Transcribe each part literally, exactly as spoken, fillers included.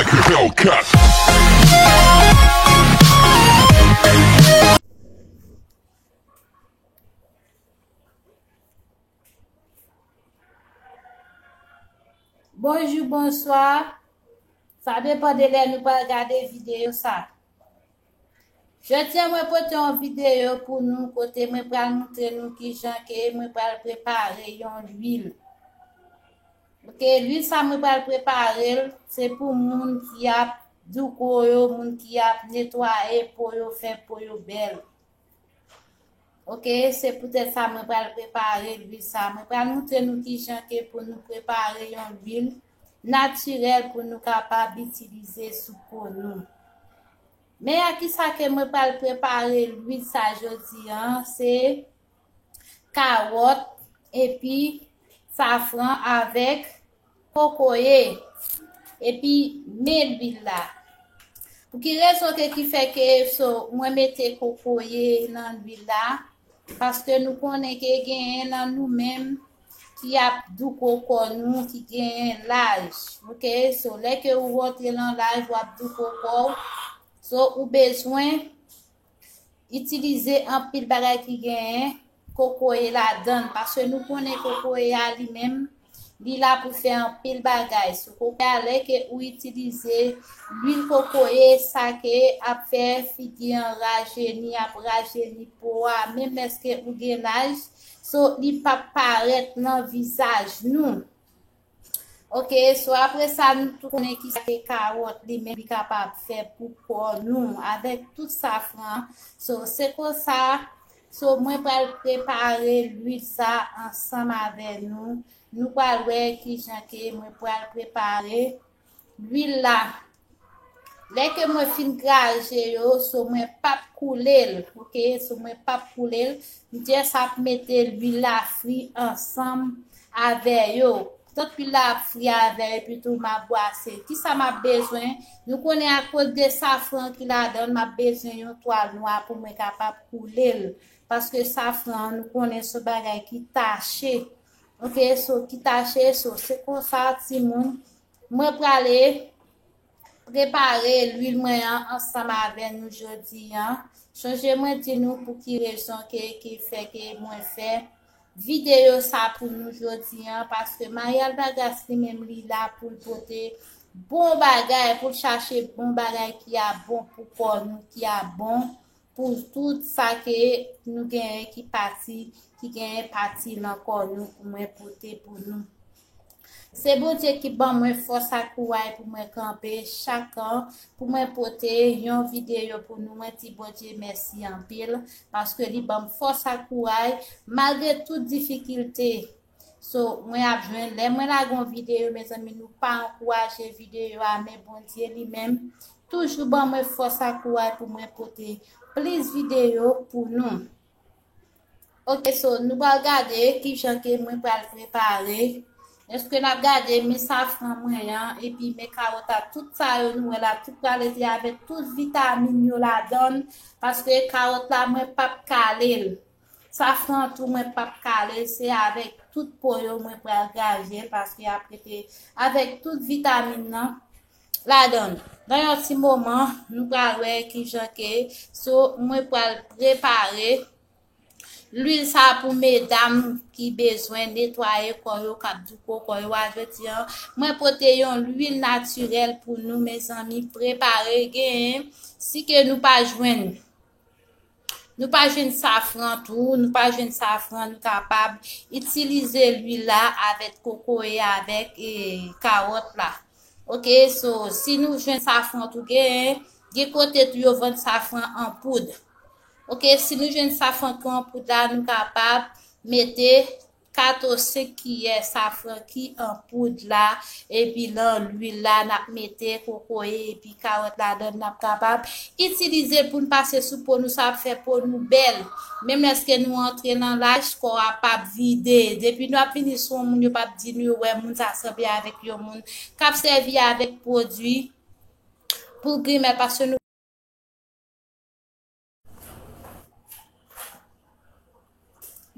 Hellcat. Bonjou, bonswa. Sa depann de lè nou pral gade videyo sa. Jodi a mwen pote yon videyo pou nou kote mwen pral montre nou kijan ke mwen pral prepare yon lwil. Ok, lwil sa mwen pral prepare l, se pou moun ki ap douko yo, moun ki ap netwaye po yo, fè po yo bèl. Ok, se poutèt sa mwen pral prepare lwil sa. Mwen pral montre nou kijan ke pou nou prepare yon lwil natirèl pou nou kapab itilize sou po nou. Men a kisa ke mwen pral prepare lwil sa jodi an, se kawòt, epi safran avèk kokoye, epi men lwil la. Pou ki rezon ke ki fè ke so, mwen mete kokoye nan lwil la? Paske nou konnen ke genyen nan nou menm ki ap douko kò nou, ki genyen laj. Ok, so lè ke ou rantre nan laj, w ap douko kò w. So ou bezwen itilize anpil bagay ki genyen kokoye ladan l, paske nou konnen kokoye a li menm, li la pou fè anpil bagay. So kokoye a, lè ke ou itilize lwil kokoye, sa ke ap fè figi an rajeni, ap rajeni po a, menm lèske ou gen laj, so li p ap parèt nan vizaj nou. Ok, so apre sa, nou tou konnen kisa ke kawòt li menm li kapab fè pou kò nou avèk tout safran. So se konsa, so mwen pral prepare lwil sa ansanm avè nou. Nou pral wè kijan ke mwen pral prepare lwil la. Lè ke mwen fin graje yo, so mwen p ap koule l, ok? So mwen p ap koule l. M just ap mete lwil la fri ansanm avè yo. Tan lwil la ap fri avè yo, epi tou m ap bwase. Kisa m ap bezwen? Nou konnen akoz de safran ki ladan l, m ap bezwen yon twal nwa pou mwen kapab koule l. Paske safran an, nou konnen se yon bagay ki tache. Ok, so ki tache, so se konsa, timoun. Mwen prale prepare lwil mwen an ansanm avè nou jodi an. Chonje mwen di nou pou ki rezon ke ki fè ke mwen fè videyo sa pou nou jodi an, paske Marie Aldagas li menm li la pou l pote bon bagay, pou l chache bon bagay ki a bon pou kò nou, ki a bon pou tout sa ke nou genyen ki pati, ki genyen pati nan kò nou pou mwen pote pou nou. Se Bondye ki ban mwen fòs ak kouray pou mwen kanpe chak an, pou mwen pote yon videyo pou nou. Mwen di Bondye mèsi anpil, paske li ban m fòs ak kouray, malgre tout difikilte. So, mwen ap jwenn, lè mwen lage yon videyo, mezanmi, nou pa ankouraje videyo a, men Bondye li menm toujou ban mwen fòs ak kouray pou mwen pote plis videyo pou nou. Ok, so, nou pral gade kijan ke mwen pral prepare. Èske n ap gade men safran mwen an, epi men kawòt la, tout sa yo nou wè la, tout pral rete avèk tout vitamin yo ladan l, paske kawòt la, mwen p ap kale l. Safran tou, mwen p ap kale l, se avèk tout po yo mwen pral graje l, paske y ap rete avèk tout vitamin nan ladan l. Nan yon ti moman, nou pral wè kijan ke, so, mwen pral prepare lwil sa pou medam ki bezwen netwaye kò yo, k ap douko kò yo a jodi an. Mwen pote yon lwil natirèl pou nou, mezanmi, prepare, genyen, si ke nou pa jwenn, nou pa jwenn safran tou, nou pa jwenn safran, nou kapab itilize lwil la avèk kokoye, avèk, e, kawòt la. Ok, so, si nou jwenn safran tou, gen, gen kote tou yo vann safran an poud. Ok, si nou jwenn safran ki an poud la, nou kapab mete kat ou senk kiyè safran ki an poud la, epi nan lwil la, n ap mete kokoye epi kawòt ladan l, n ap kapab itilize l pou n pase sou po nou, sa ap fè po nou bèl. Menm lèske nou antre nan laj, kò a p ap vide. Depi n ap vini sou yon moun, yo p ap di nou yo wè moun sa sanble avèk yon moun k ap sèvi avèk pwodui pou grimèl, paske nou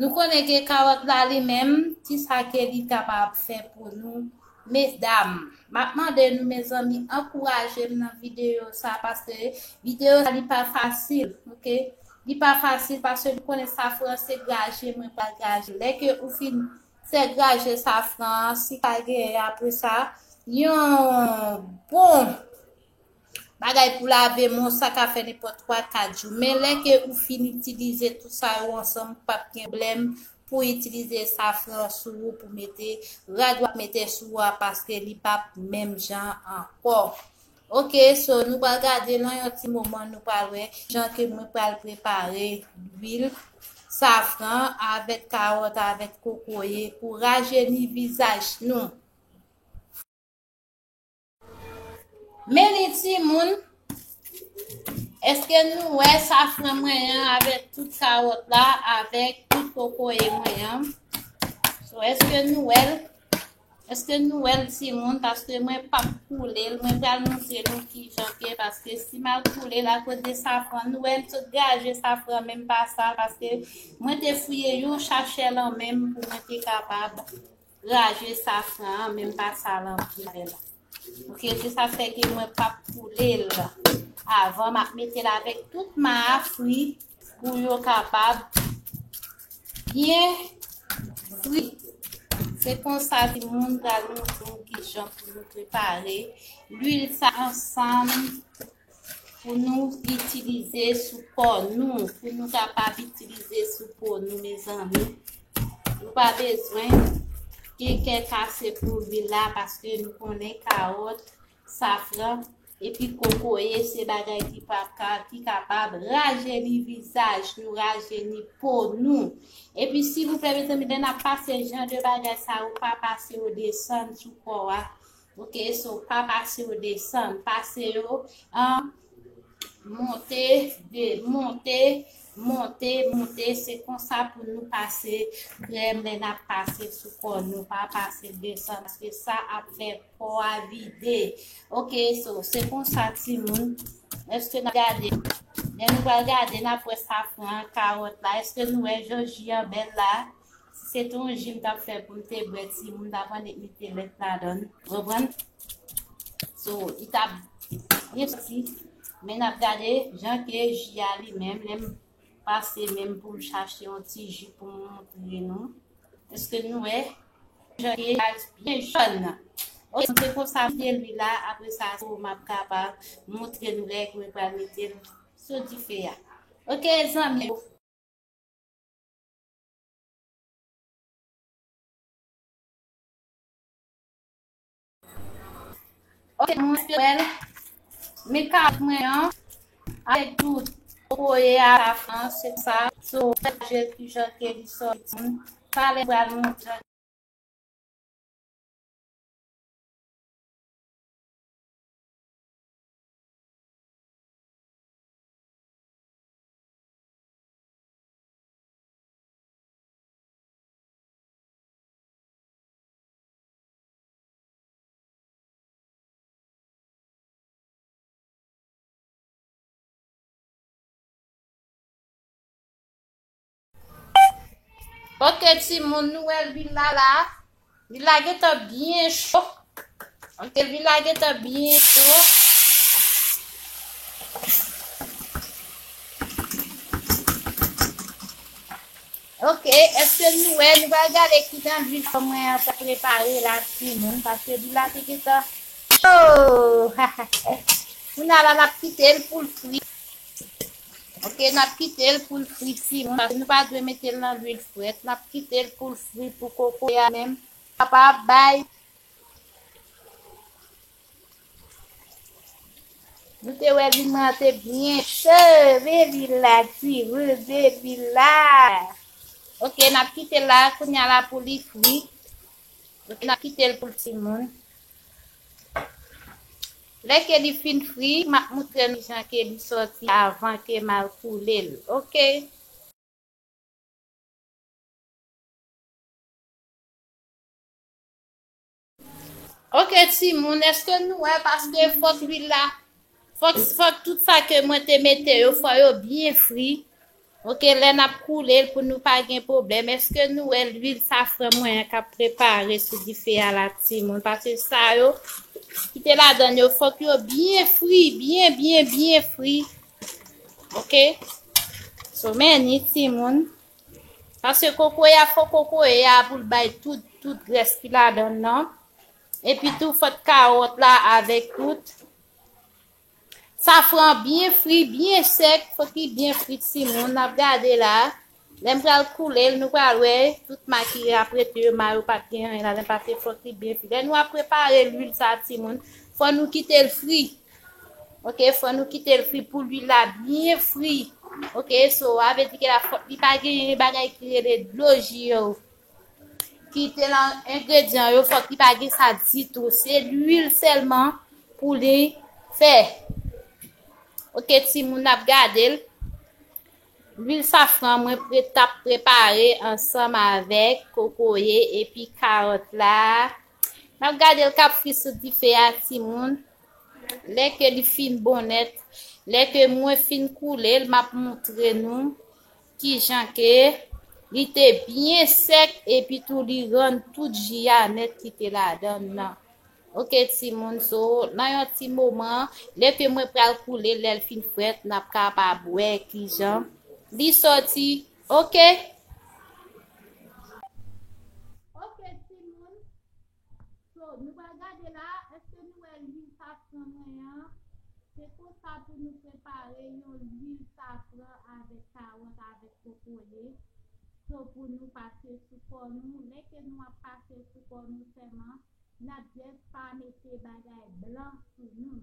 Nou konnen ke kawòt la li menm, kisa ke li kapab fè pou nou, Medam, m ap mande nou, mezanmi, ankouraje m nan videyo sa, paske videyo sa, li pa fasil, oke? Li pa fasil, paske nou konnen safran se graje mwen pral graje. Lè ke ou fin fè graje safran an, si ka genyen apre sa, yon bon bagay pou lave men w, sa ka fè nenpòt twa, kat jou. Men lè ke ou fin itilize tout sa yo ansanm, p ap gen pwoblèm pou itilize safran sou ou, pou mete rad w ap mete sou ou a, paske li p ap menm jan ankò. Oke, so nou pral gade nan yon ti moman, nou pral wè jan ke mwen pral prepare lwil safran avèk kawòt, avèk kokoye pou rajeni vizaj nou. Men li timoun, èske nou wè safran mwen an avèk tout kawòt la, avèk tout kokoye mwen an? So, èske nou wè l? Èske nou wè l timoun? Paske mwen p ap koule l, mwen pral montre nou kijan ke, paske si m al koule l akoz de safran, nou wè m sot graje safran menm pa sa, paske mwen te fouye yon chachè lan men m pou mwen te kapab raje safran an, menm pa sa l anpil avè l. Oke, se sa fè ke mwen p ap koule l. Avan, m ap mete l avèk tout ma a fri pou yo kapab byen fri. Se konsa, timoun, pral montre nou kijan pou nou prepare lwil sa ansanm pou nou itilize sou kò nou, pou nou kapab itilize sou po nou, mezanmi. Nou pa bezwen gen kè kase pou lwil la, paske nou konnen kawòt, safran, epi kokoye se bagay ki pa ka, ki kapab rajeni vizaj nou, rajeni po nou. Epi, silvouplè, mezanmi, lè n ap pase jan de bagay sa yo, pa pase yo desann sou kò a. Oke, so pa pase yo desann, pase yo an monte, de, monte, monte, monte. Se konsa pou nou pase krèm lè n ap pase sou kò nou, pa pase l desann, paske sa ap fè po a vide. Oke, so se konsa, timoun. Èske n ap gade? Lè nou pral gade, n ap wè safran, kawòt la. Èske nou wè jan ji an bèl la? Si se te yon ji m t ap fè pou m te bwè, timoun, m t ap annik mete lèt ladan l. Ou konprann? So, li t ap byen soti. Men n ap gade jan ke ji a li menm, lè m pase men m pou m chache yon ti ji pou m montre nou. Èske nou wè? Jan ke ji a byen jòn. Oke, se konsa m mete lwil la, apre sa, so, m ap kapab montre nou lè ke mwen pral mete l sou dife a. Oke, zanmi yo. Oke, mwen espere w wè l. Men kawòt mwen an, avèk tout kokoye a, safran, se sa. So, gade kijan ke li sòti. Talè m pral montre. Oke, timoun, nou wè lwil la la. Lwil la gentan byen cho. Oke, lwil la gentan byen cho. Oke, èske nou wè? Nou pral gade ki jan lwil fò mwen an pral prepare la, timoun, paske lwil la te gentan cho. Kounye a la, n ap kite l pou l fri. Oke, n ap kite l pou l fri, timoun, paske nou pa dwe mete l nan lwil frèt. N ap kite l pou l fri pou kokoye a menm kapab bay. Nou te wè lwil mwen an te byen cho, men lwil la, timoun, men lwil la. Oke, n ap kite l la, kounye a la pou li fri. Oke, n ap kite l pou l timoun. Lè ke li fin fri, m ap montre nou jan ke li sòti avan ke m al koule l. Oke. Oke, timoun, èske nou wè? Paske fòk lwil la, fòk, fòk tout sa ke mwen te mete yo, fò yo byen fri. Ok, lè n ap koule l pou nou pa gen pwoblèm. Èske nou wè lwil safran mwen an k ap prepare sou dife a la, timoun? Paske sa yo ki te ladan yo, fòk yo byen fri, byen, byen, byen fri. Ok? So, men ni timoun. Paske kokoye a, fò kokoye a pou l bay tout, tout grès ki ladan l nan. Epi tou, fòk kawòt la avèk tout. Safran byen fri, byen sèk, fòk li byen fri timoun. N ap gade la. Lè m pral koule l, nou pral wè tout ma ki ap rete yo, ma yo pa t gen anyen ladan l, paske fòk li byen fri. Lè nou ap prepare lwil sa timoun, fò nou kite l fri. Ok, fò nou kite l fri pou lwil la byen fri. Ok, so, a vle di ke la fòk li pa gen bagay ki rele dlo ji yo. Ki te nan engredyan yo, fòk li pa gen sa ditou. Se lwil sèlman pou li fè. Ok, timoun, n ap gade l. Lwil safran mwen pre, t ap prepare ansanm avèk kokoye epi kawòt la. N ap gade l k ap fri sou dife a, timoun. Lè ke li fin bon nèt, lè ke mwen fin koule l, m ap montre nou kijan ke li te byen sèk epi tou li rann tout ji a nèt ki te ladan l nan. Ok, timoun, so, nan yon ti moman, lè ke mwen pral koule, lè l fin frèt, n ap kapab wè kijan li sòti. Ok? Ok, timoun. So, nou pral gade la, èske nou wè lwil safran mwen an? Se konsa pou nou prepare yon lwil safran avèk kawòt, avèk kokoye. So, pou nou pase sou kò nou, lè ke nou ap pase sou kò nou sèlman, n ap just pa mete bagay blan sou nou.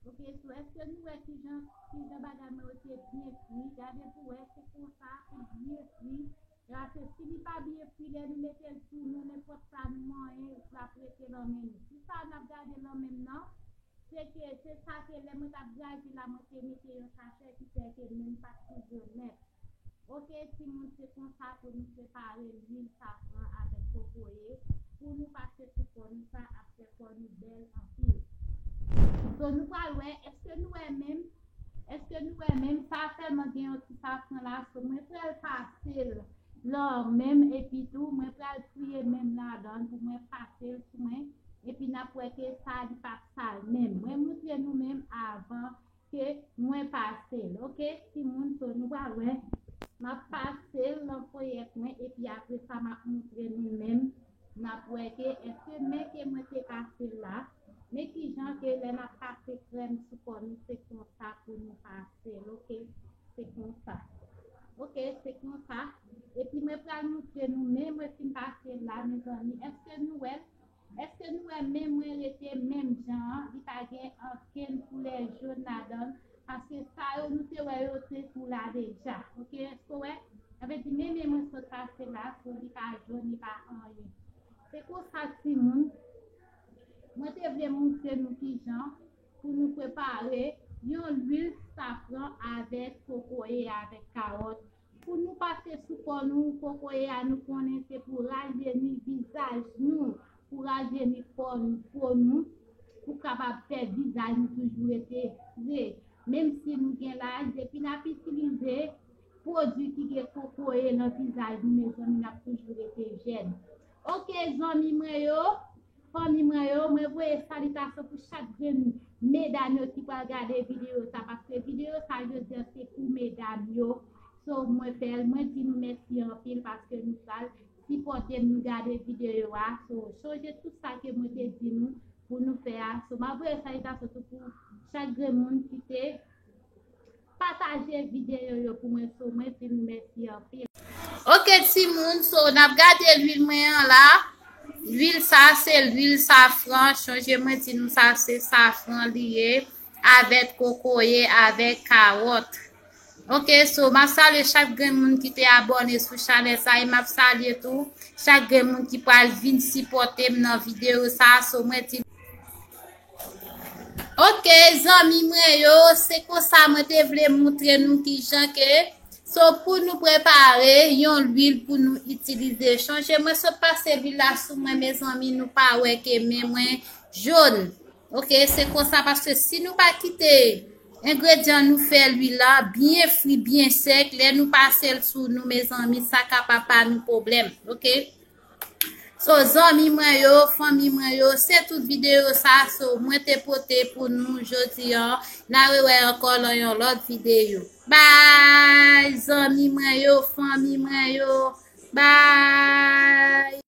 Ok, so èske nou wè kijan, kijan bagay mwen yo te byen fri? Gade pou wè, se konsa pou byen fri. Paske si li pa byen fri, lè nou mete l sou nou, nenpòt sa nou manyen, l ap rete nan men nou. Si sa n ap gade nan men m nan, se ke, se sa ke lè mwen t ap graje la, mwen te mete yon sachè ki fè ke men m pa t toujou nèt. Ok, timoun, se konsa pou nou prepare lwil safran avèk kokoye. Pou nou pase sou kò nou, sa ap fè kò nou bèl anpil. So, nou pral wè, èske nou wè menm? Èske nou wè menm? Sa sèlman gen yon ti safran la, so mwen pral pase l lan menm, epi tou, mwen pral fouye menm ladan l pou mwen pase l sou mwen, epi n ap wè ke sa li p ap sal menm. Mwen montre nou menm avan ke mwen pase l. Ok, timoun, so nou pral wè. M ap pase l nan ponyèt mwen, epi apre sa, m ap montre nou menm. N ap wè ke èske men ke mwen te pase l la, men kijan ke lè n ap pase krèm sou kò nou, se konsa pou nou pase l, ok? Se konsa. Ok, se konsa. Epi mwen pral montre nou men mwen fin pase l la, mezanmi. Èske nou wè l? Èske nou wè men mwen rete menm jan an? Li pa gen ankenn koulè jòn ladan l. Paske sa yo nou te wè yo te tou la deja. Ok, èske w wè? Sa vle di men men mwen sot pase la, so li pa jòn, li pa anyen. Se konsa, timoun. Mwen te vle montre nou kijan pou nou prepare yon lwil safran avèk kokoye, avèk kawòt. Pou nou pase sou kò nou, kokoye a nou konnen se pou rajeni vizaj nou, pou rajeni kò nou, po nou, pou kapab fè vizaj nou toujou rete fre. Menm si nou gen laj, depi n ap itilize pwodui ki gen kokoye nan vizaj nou, mezanmi, n ap toujou rete jèn. Ok, zanmi mwen yo, fanmi mwen yo, mwen voye salitasyon pou chak grenn medam yo ki pral gade videyo sa, paske videyo sa jodi a se pou medam yo. So, mwen fè l, mwen di nou mèsi anpil paske nou pral sipòte m, nou gade videyo a. So, sonje tout sa ke mwen te di nou pou nou fè a. So, m ap voye salitasyon tou pou chak grenn moun ki te pataje videyo yo pou mwen, so mwen di nou mèsi anpil. Ok, timoun, so n ap gade lwil mwen an la. Lwil sa, se lwil safran. Sonje mwen di nou sa, se safran li ye. Avèk kokoye, avèk kawòt. Ok, so m ap salye chak grenn moun ki te abòne sou chanèl sa, e m ap salye tou chak grenn moun ki pral vin sipòte m nan videyo sa. So, mwen di Ok, zanmi mwen yo, se konsa mwen te vle montre nou kijan ke, so, pou nou prepare yon lwil pou nou itilize. Sonje, mwen sot pase lwil la sou mwen, mezanmi, nou pa wè ke men mwen jòn. Ok, se konsa, paske si nou pa kite Engredyan nou fè lwil la byen fri, byen sèk. Lè nou pase l sou nou, mezanmi, sa ka pa ba nou pwoblèm, oke? So, zanmi mwen yo, fanmi mwen yo, se tout videyo sa, so, mwen te pote pou nou jodi a. N a rewè ankò nan yon lòt videyo. Bay, zanmi mwen yo, fanmi mwen yo. Bay.